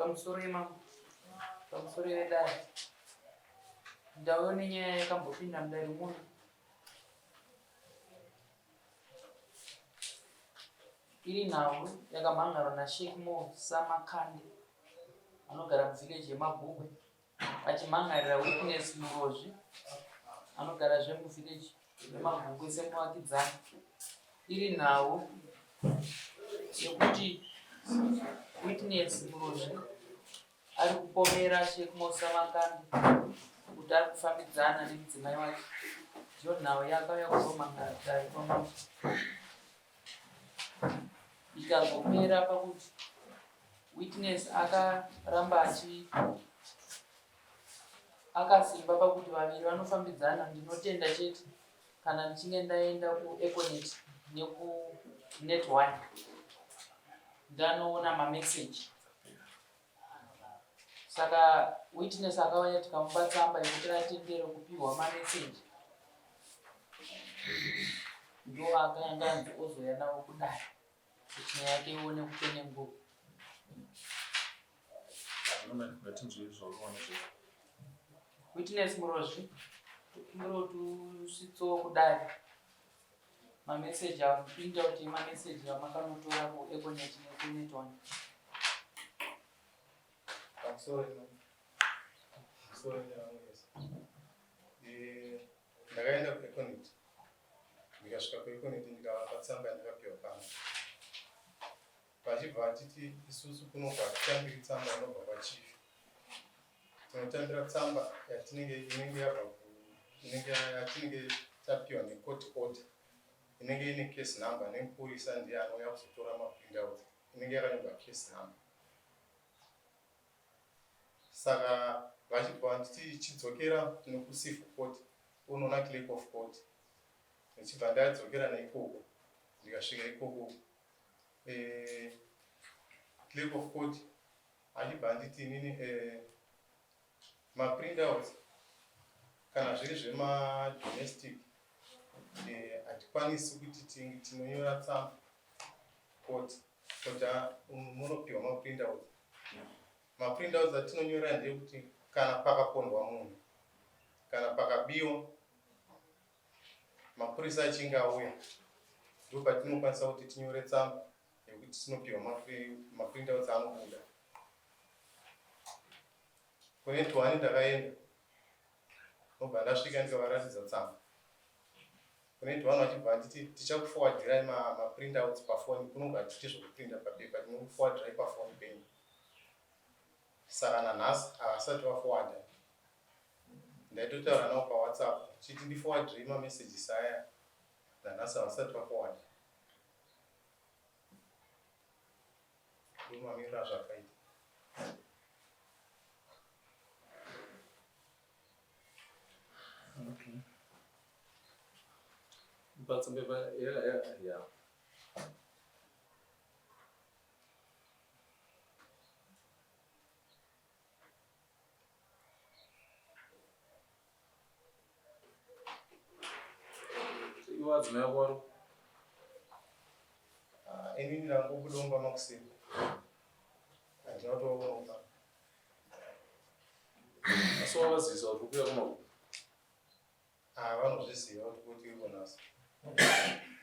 Pamusoro yemambo, pamusoro yedare. Ndauya nenyaya yakambopinda mudare muno. Iri nhau yakamhan'arwa naSheik Mo Samakande anogara muvillage yeMagugwe achimhan'arira Witness Murozvi anogarazve muvillage yeMagugwe semuvakidzani. Iri nhau yekuti Witness Murozvi ari kupomera Sheikh Musa Makande kuti ari kufambidzana nemudzimai wake. Ndiyo nhau yaakauya kuzomhan'ara kudare kwamambo. Ikazopera pakuti Witness akaramba achi akasimba pakuti vaviri vanofambidzana. Ndinotenda chete kana ndichinge ndaenda kuEconet nekuNet One ndanoona mameseji. Saka witness akauya tikamupa tsamba yekuti atendere kupiwa mameseji ndo akanga anzi ozouya nawo kudare kuti nyaya yake ione kupenengurwa. Witness Murozvi, tokumbira kudare mameseji apinda kuti mameseji amakanotora kueconet nekunet one. Ndakaenda kueconet ndikasvika kueconet ndikavapa tsamba yandakapiwa pano vachibva vatiti isusu kuno kwatitambiri tsamba inobva kwachief tinotambira tsamba yatinenge inenge yabva inenge yatinenge tapiwa necourt order inenge ine case number nemupurisa ndiye anouya kuzotora maprintouts inenge yakanyorwa case number saka vachibva vanditi chidzokera nekucivil court unoona clerk of court ndichibva ndadzokera neikoko ndikasvika ikoko eh, clerk of court achibva anditi inini eh, maprintouts kana zviri zvemadomestic eh, hatikwanisi kuti tinonyora tsamba court kuti munopiwa maprintouts maprintouts atinonyora ndeyekuti kana pakapondwa munhu kana pakabiwa mapurisa achinge auya ndopatinokwanisa kuti tinyore tsamba yekuti tinopiwa maprintouts anobuda kune twani ndakaenda ndobva ndasvika ndikavaratidza tsamba kune twani vachibva vanditi tichakufowadhirai maprintouts pafoni kunonga hatiti zvekuprinda papepa tinokufowadhirai pafoni penyu saka nanhasi havasati vafowadha Ndaitotaura navo paWhatsApp ndichiti ndiforwardrei mamessages aya nanhasi havasati vaforwarda. Ndomamiriro azvakaita. Okay. Mpatsa yeah. Ivo adzimai ako vari Ah, inini ndangobuda mumba makuseni handina kutovaona asi wavazivisa kuti ukuya kumakuva Ah, vanozviziva kuti kuti iri kunasa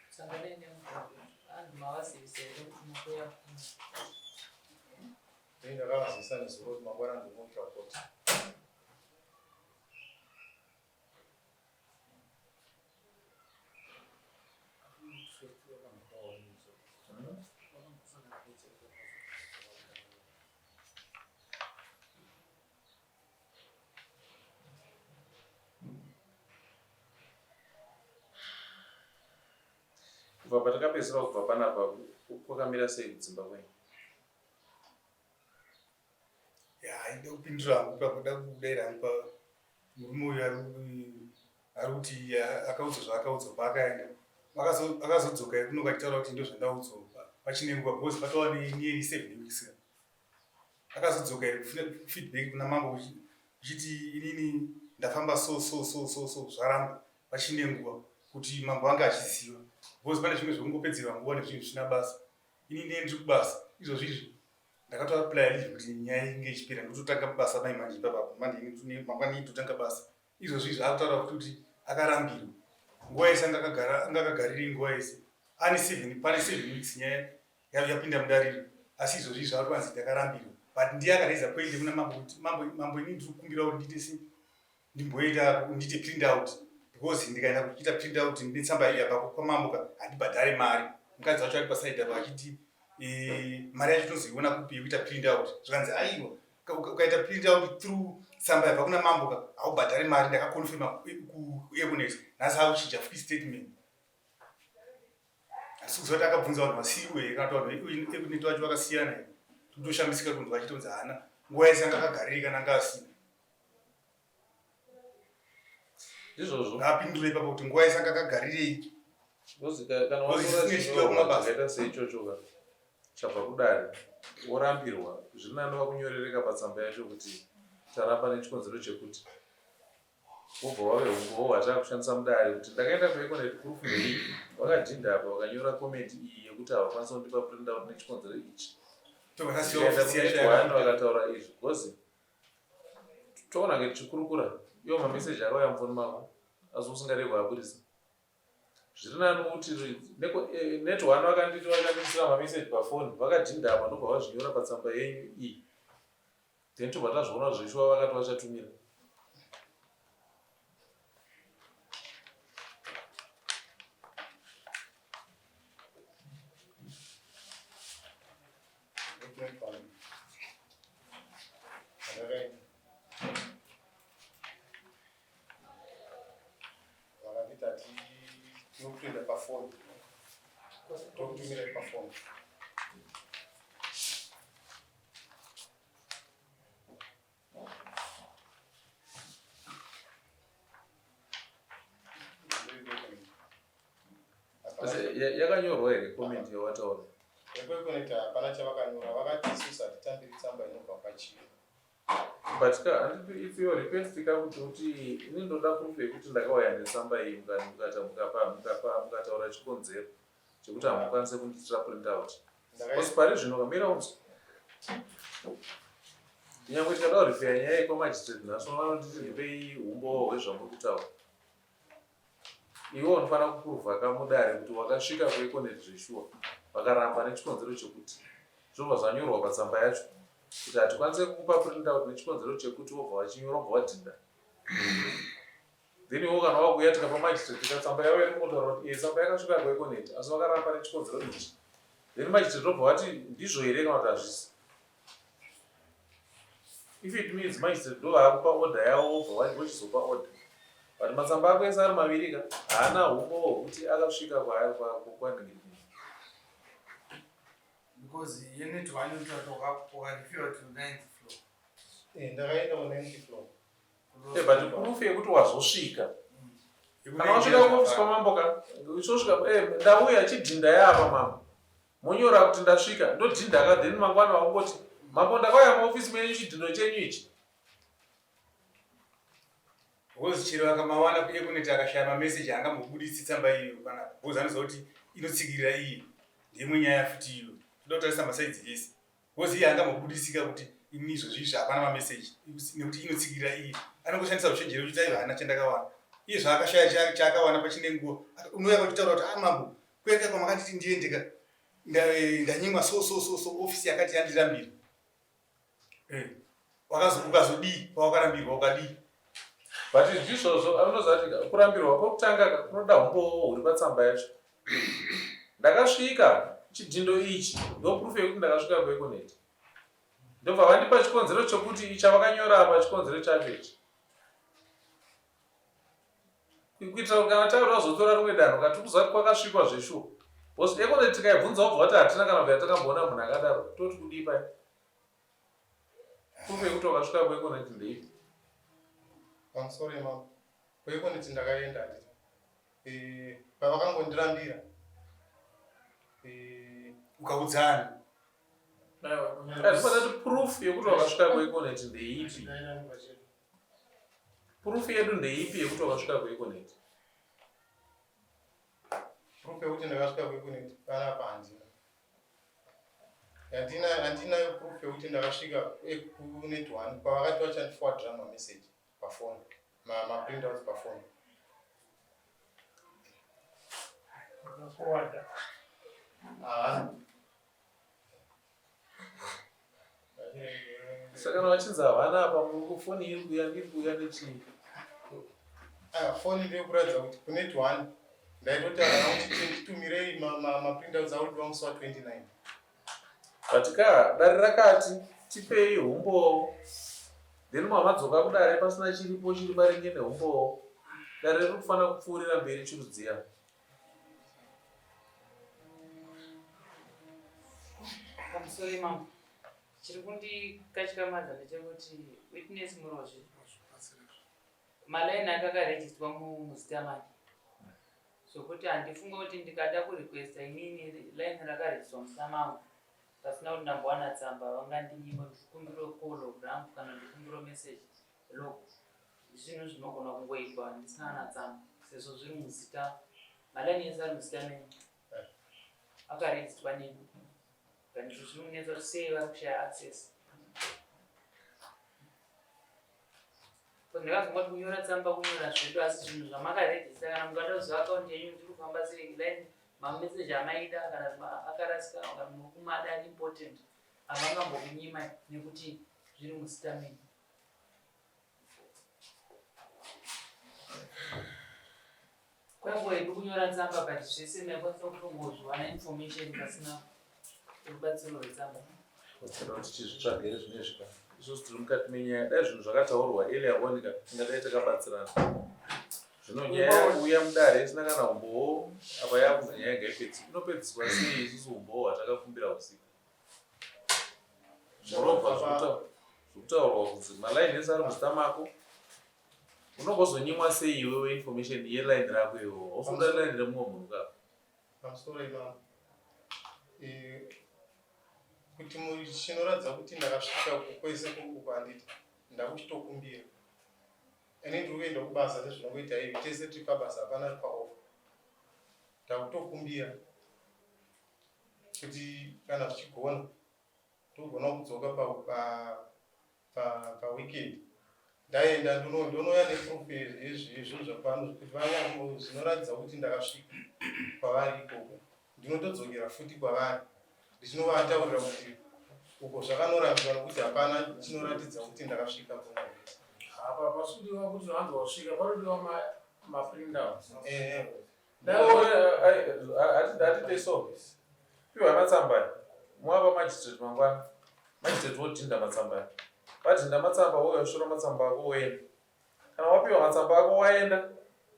Sanganai nemukadzi. Anzi mavazivisa here kuti mukuya kuno? Ini ndakavazivisa nezuro kuti mangwana ndinomuka koti. Kubva patakapedzisira kubva panapa kwakamira sei kudzimba kwenyu? Ya, ida kupindura hangu pakuda kudaira hangu pa murume uyu ari kuti akaudzwa zvaakaudzwa paakaenda. Akazodzoka kuno kachitaura kuti ndozvandaudzwa pachine nguva because patova nearly 7 weeks. Akazodzoka here feedback kuna mambo uchiti inini ndafamba so so so so so zvaramba pachine nguva kuti mambo ange achiziva because pane zvimwe zvekungopedzerwa nguva nezvinhu zvisina basa. Ini ndiye ndiri kubasa izvozvi izvi. Ndakatoaplya leave kuti nyaya inge ichipera ndototanga basa mai manje ipapa manje mangwana totanga basa. Izvozvi izvi akutaura futi kuti akarambirwa. Nguva yese anga akagara anga akagarirei nguva yese. Ane 7 pane 7 weeks nyaya yapinda mudariro asi izvozvi izvi akuwanzi ndakarambirwa. But ndiye akaraiza point kuna mambo kuti mambo mambo ini ndiri kukumbira kuti ndiite sei ndimboita ndiite print out because ndikaenda kuchiita print out ndine tsamba iyi yabva kwamambo ka handibhadhare mari mukadzi wacho ari pasaidi apo achiti eh, mari yacho tinozoiona kupi yekuita print out zvikanzi aiwa ukaita print out through tsamba yabva kuna mambo ka haubhadhare mari ndakaconfirma kueconet nhasi akuchinja free statement asi kuziva kuti akabvunza vanhu vasiriwo here kana kuti vanhu vekuneti vacho vakasiyana here tikutoshamisika kunzwa achitonzi haana nguva yese anga akagariri kana anga asina Ndizvozvo. Ngaapindure ipapo kuti nguva yese anga akagarirei. Because kana watora chinyorwa chakaita seichocho ka chabva kudare worambirwa zviri nani vakunyorereka patsamba yacho kuti taramba nechikonzero chekuti wobva wave umbowo hwatakushandisa mudare kuti ndakaenda kueconet proof ndeiyi vakadhinda apa vakanyora comment iyi yekuti havakwanisa kundipa print out nechikonzero ichi vakataura izvi because toona kunge tichikurukura iwo mameseji akauya mufoni mako asi usingade kuaburitsa zviri nani kuti eh, net one vakanditi vakandiisira mameseji pafoni vakadhinda apa ndobva vazvinyora patsamba yenyu iyi then tobva tazviona zveshuwa vakati vachatumira Vakanditi tinokutoenda pafoni tokutumirai pafoni. Yakanyorwa here comment yawataura? Yekuekoneta hapana chavakanyora, vakati isusu hatitambiri tsamba inobva kwachief. But ka handiti it's your request ka kuti uti ini ndoda proof yekuti ndakauya netsamba iyi mukata mukapa mukapa mukataura chikonzero chekuti hamukwanise kundiitira print out. Because pari zvino kamira unzwe. Kunyangwe tikada kurifeya nyaya yekwa magistrate nhasi vanonditi ndipei umbowo hwezvamuri kutaura. Iwe unofanira kupuruvha ka mudare kuti wakasvika kuEconet zveshuwa vakaramba nechikonzero chekuti zvobva zvanyorwa patsamba yacho kuti hatikwanise kukupa print out nechikonzero chekuti wobva wachinyora wobva wadhinda then iwe kana wakuuya tikapa magistrate tika tsamba yavo iri kungotaura kuti iye tsamba yakasvika kuEconet asi vakaramba nechikonzero ichi then magistrate wobva wati ndizvo here kana kuti hazvisi If it means magistrate ndo vaakupa order yavo vobva vochizopa order. But matsamba ako ese ari maviri ka haana humbowo hwekuti akasvika kwaningirikini. Because unit one inotaura ukarefera to ninth floor. Eh, ndakaenda ku ninth floor. Eh, but proof yekuti wazosvika. Kana wasvika kuofisi kwamambo ka, uchosvika eh, ndauya chidhinda yaapa mambo. Monyora kuti ndasvika ndodhinda ka then mangwana wakungoti mambo ndakauya muofisi menyu chidhindo chenyu ichi. Because chero akamawana kuEconet akashaya mameseji haangambobuditsi tsamba iyo panapa because anoziva kuti inotsikirira iye ndeimwe nyaya futi iyo toda kutarisa masaidzi ese because iye haangambobudisika kuti ini izvozvi izvi hapana mameseji nekuti inotsikirira iye anongoshandisa uchenjeri uchiti aiwa haana chandakawana iye zvaakashaya chaakawana pachine nguva unouya kwachitaura kuti ah mambo Kuenda kwamakanditi ndiende ka ndanyimwa so so so so office yakati yandirambira. Eh. Wakazo ukazodii pawakarambirwa ukadii? But ndizvozvo anozati kurambirwa kwekutanga kunoda humbowo huri patsamba yacho. Ndakasvika chidhindo ichi ndo proof yekuti ndakasvika kuEconet. Ndobva vandipa chikonzero chokuti ichavakanyora apa chikonzero chacho ichi. Kuitira kuti kana taura kuzotora rimwe danho ka tikuziva kuti kwakasvikwa zveshuwa. Because Econet tikaibvunza wobva wati hatina kana kubvira takamboona munhu akadaro. Toti kudii paya? Proof yekuti wakasvika kuEconet ndeipi? Pamusoro imambo. KuEconet ndakaenda handiti. Eh, pavakangondirambira. Eh, Ukaudzani? Hazvifanira kuti proof yekuti wakasvika kuEconet ndeipi? Proof yedu ndeipi yekuti wakasvika kuEconet? Proof yekuti ndakasvika kuEconet panapa handina. Handina handinayo proof yekuti ndakasvika kunet one kwavakati vachandiforwardira mamessage pafoni maprintouts pafoni. Forwarder. Havana. Saka kana vachinzi havana apa foni iri kuuya iri kuuya nechii? Ah, foni ndeyekuratidza kuti kunet one ndaitotaura navo kuti nditumirei maprintouts auri musi wa 29. But ka dare rakati tipei humbowo then mamadzoka kudare pasina chiripo chiri maringe nehumbowo dare riri kufanira kupfuurira mberi chirudziya. Pamusoro imambo, chiri kundikatyamadza ndechekuti witness Murozvi malaini ake akarejistwa muzita make zvokuti handifunge kuti ndikada kurequesta inini line rakarejistwa muzita mangu pasina kuti ndambowana tsamba vangandinyima ndikumbiro call log rangu kana ndikumbiro message log zvinhu zvinogona kungoitwa ndisina kana tsamba sezvo zviri muzita malaini ese ari muzita menyu akarejistwa neni but zvinonetsa kuti sei vari kushaya access. Ndakazongoti kunyora tsamba kunyora zvedu asi zvinhu zvamakarejista kana mukada kuziva akaunti yenyu kuti kufamba sei line mameseji amaida kana akarasika kana mukumada ari important havangambokunyima nekuti zviri muzita menyu. Kwenguva yedu kunyora tsamba but zvese maikwanisa kutongozviwana information pasina rubatsiro rwetsamba. Saka kuti tizvitsvagire zvinezvi ka isusu tiri mukati menyaya dai zvinhu zvakataurwa earlier on ka tingadai takabatsirana zvino nyaya yakuuya mudare isina kana umbowo apa yakunzi nyaya ngaipedziswe inopedziswa sei isusu umbowo hwatakakumbira usiku moreover zvekutaurwa kunzi malaini ese ari muzita mako Unongozonyimwa sei iwewe information yeline rako iwewe? Hausi kuda line remumwe munhu ka? Pamusoro imamo. Kuti chinoratidza kuti ndakasvika kwese uku handiti ndakuchitokumbira. Ini ndiri kuenda kubasa sezvinongoita ivi tese tiri pabasa hapana ari paoff. Ndakutokumbira kuti kana zvichigona togona kudzoka pa, pa paweekend ndaenda ndonouya neproof yezvinhu zvapano zvekuti vanya zvinoratidza kuti ndakasvika kwavari ikoko ndinotodzokera futi kwavari ndichinovataurira kuti uko zvakanorambiwa nokuti hapana chinoratidza kuti ndakasvika kuna apa pasikudiwa kuti vanzi wasvika panodiwa maprintouts Hatite so. Piwa matsamba. Mwava magistrate mangwana. Magistrate wodhinda matsamba. Vadhinda matsamba wouya uchitora matsamba ako woenda. Kana wapiwa matsamba ako waenda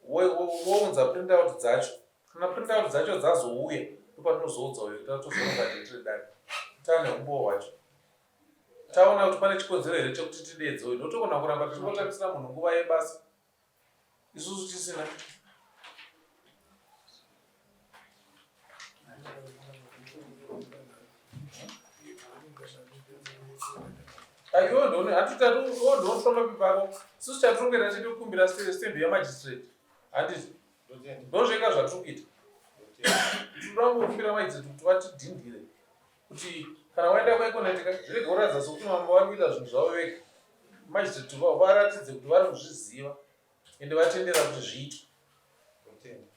wounza printout dzacho. Kana printout dzacho dzazouya ndopatinozoudza uyo kuti atozoronga date redare. Tane umbowo hwacho. Taona kuti pane chikonzero here chekuti tideedze uyu. Notogona kuramba tichingotambisira munhu nguva yebasa. Isusu tisina. Aiwa ndone hatitatu ndone mapepa ako. Isusu chatiri kuita chete kukumbira stamp yamagistrate. Handiti? Ndozvega zvatiri kuita. Tinoda kungokumbira magistrate kuti vatidhindire kuti kana waenda kwaEconet ka zvirege kuratidza sokuti mambo vari kuita zvinhu zvavo vega. Magistrate varatidze kuti vari kuzviziva ende vatendera kuti zviitwe.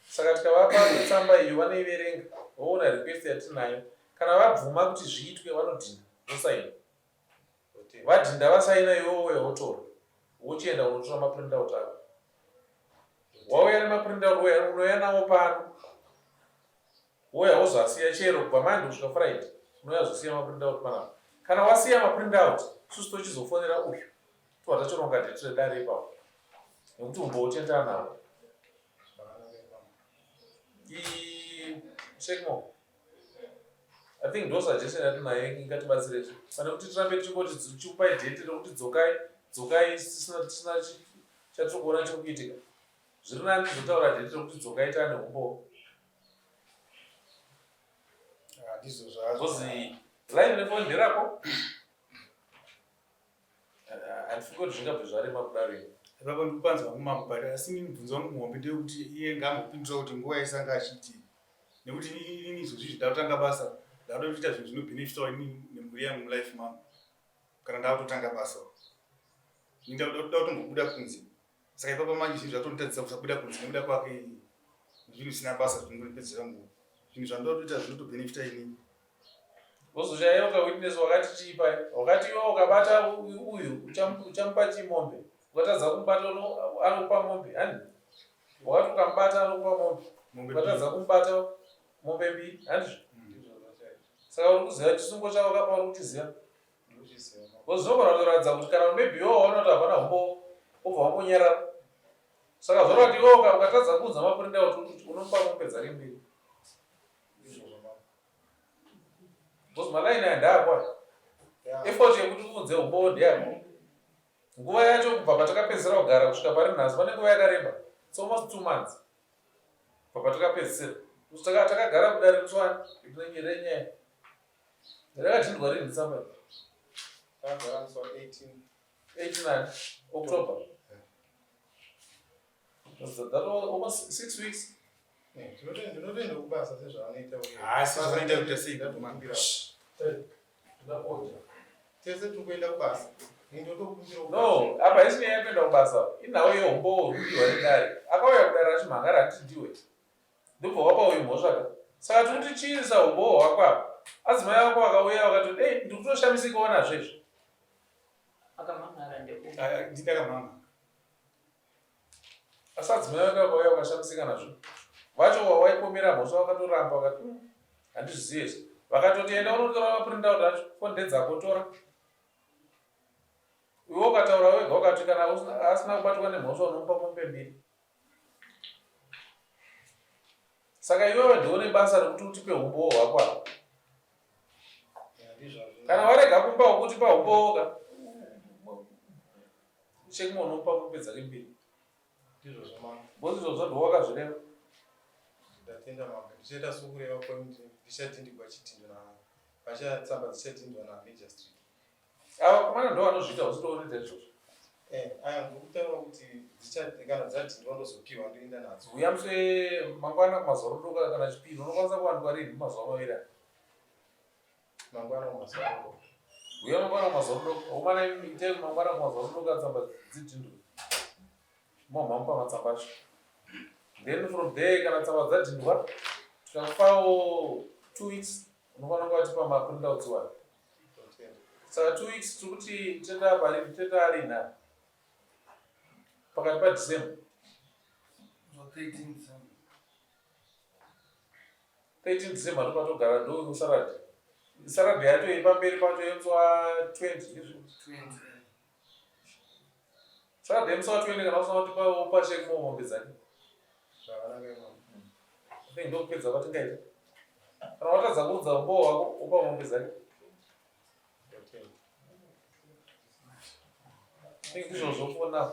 Saka tikavapa tsamba iyo vanoiverenga voona request yatinayo. Kana vabvuma kuti zviitwe vanodhinda vosaina. Vadhinda vasaina iwe wouya wotora wochienda unotora maprintout ako. Wauya nemaprintout unouya nawo pano. Wouya wozoasiya chero kubva Monday kusvika Friday unouya zosiya maprintout panapa. Kana wasiya maprintout isusu tochizofonera uyu tobva tachironga date redare ipapo nekuti umbowo tenda nawo. Shekmo I think ndo suggestion yatinayo ingatibatsire pane kuti tirambe tichingoti tichikupai date rekuti dzokai dzokai tisina tisina chatiri kuona chiri kuitika. Zviri nani tizotaura date rekuti dzokai taane humbowo. Ah, ndizvo zvazvo. Because line refoni nderako. Ah, handifungi kuti zvingabve zvarema kudaro ini. Ipapo ndikupanzwa kumambo but asi mibvunzo wangu muhombe ndeyekuti iye ngaambopindura kuti nguva yese anga achiitii nekuti inini izvozvi zvida kutanga basa. Ndakuda kuita zvinhu zvinobhenefitawo ini nemhuri yangu mulife mangu kana ndakutotanga basa. Ndakuda kutombobuda kunze. Saka ipapa manje zvinhu zvatonditadzisa kusabuda kunze nekuda kwake zvinhu zvisina basa zvinondipedzera nguva. Zvinhu zvandoda kutoita zvinotobhenefita inini. Wozochayeuka witness wakati chii paya? Wakati iwe ukabata uyu uchamupa chii mombe? Ukatadza kumubata anokupa mombe handi? Wakati ukamubata anokupa mombe. Ukatadza kumubata mombe mbiri handizvo? Saka uri kuziva chisungo chako kapa uri kuchiziva? Because zvinogona kutoratidza kuti kana maybe iwe waona kuti hapana humbowo wobva wambonyarara. Saka zvoreva kuti iwe ukatadza kuudza maprintout kuti unomupa mombe dzake mbiri. Because malaini aya ndeako aya. Effort yekuti uudze humbowo ndeyako. Nguva yacho kubva patakapedzisira kugara kusvika pari nhasi pane nguva yakareba. It's almost 2 months. Kubva patakapedzisira. Takagara kudare musi wani renyaya. Rakadhindwa rini tsamba iyi? Takagara musi wa 18. 89 October. That was almost 6 weeks. Ndinotoenda kubasa sezvaanoita. Haasi zvanoita kuita sei? Ndatokumbira. Tese tiri kuenda kubasa. Ndinotokumbira. No, apa haisi nyaya yekuenda kubasa. Inhau yehumbowo huri kudiwa nedare. Akauya kudare achimhangara handiti ndiwe. Ndobva wapa uyu mhosva ka. Saka tiri kuti chiisa humbowo hwako apa. Adzimai ako akauya vakati, "Ei, ndiri kutoshamisikawo nazvo izvi." Akamhan'ara ndeupi? Ndindakamhanga. Asi adzimai vake vakauya vakashamisika nazvo. Vacho wawaipomera mhosva vakatoramba vakati, handizvizivi izvi." Vakatoti enda unotora maprintout acho, foni ndedzako tora. Iwe ukataura wega ukati kana asina kubatwa nemhosva unomupa mombe mbiri. Saka iwewe ndione basa rekuti utipe humbowo hwako apa. Kana warega kumba wokutipa humbowo ka, chekuma unomupa mombe dzake mbiri. Ndizvozvo mambo. Because izvozvo ndiwo wakazvireva. Ndatenda mambo. Ndichaita sokureva kwenyu, ndichadhindigwa chidhindo na vachatsamba dzichadhindwa namagistrate. Ava vakomana ndo vanozviita usitooneta izvozvo. Aya ndikutaura kuti kana dzadhindwa ndozopiwa ndoenda nadzo. Uya musi mangwana kumazuva rodoka kana chipiri unokwanisa kuwanikwa rini mumazuva maviri aya? Mangwana kumazuva rodoka. Uya mangwana kumazuva rodoka. Omana itai mangwana kumazuva rodoka tsamba dzidhindwe. Momamupa matsamba acho. Then from there kana tsamba dzadhindwa tikakupawo 2 weeks unofanira kunge watipa maprintouts wayo. Ndotenda. Saka 2 weeks tiri kuti tenda pari tenda arina pakati paDecember. 13 December. 13 December ndopatogara ndo Saturday. Saturday yacho iri pamberi pacho yemusi wa20 ndizvo? 20. Saturday musi wa20 kana usina kutipa upa cheki mombe dzake. Zvakanaka imamo. I think ndokupedza kwatingaita. Kana watadza kuudza umbowo hwako upa mombe dzake. Ndotenda. I think ndizvozvo for now.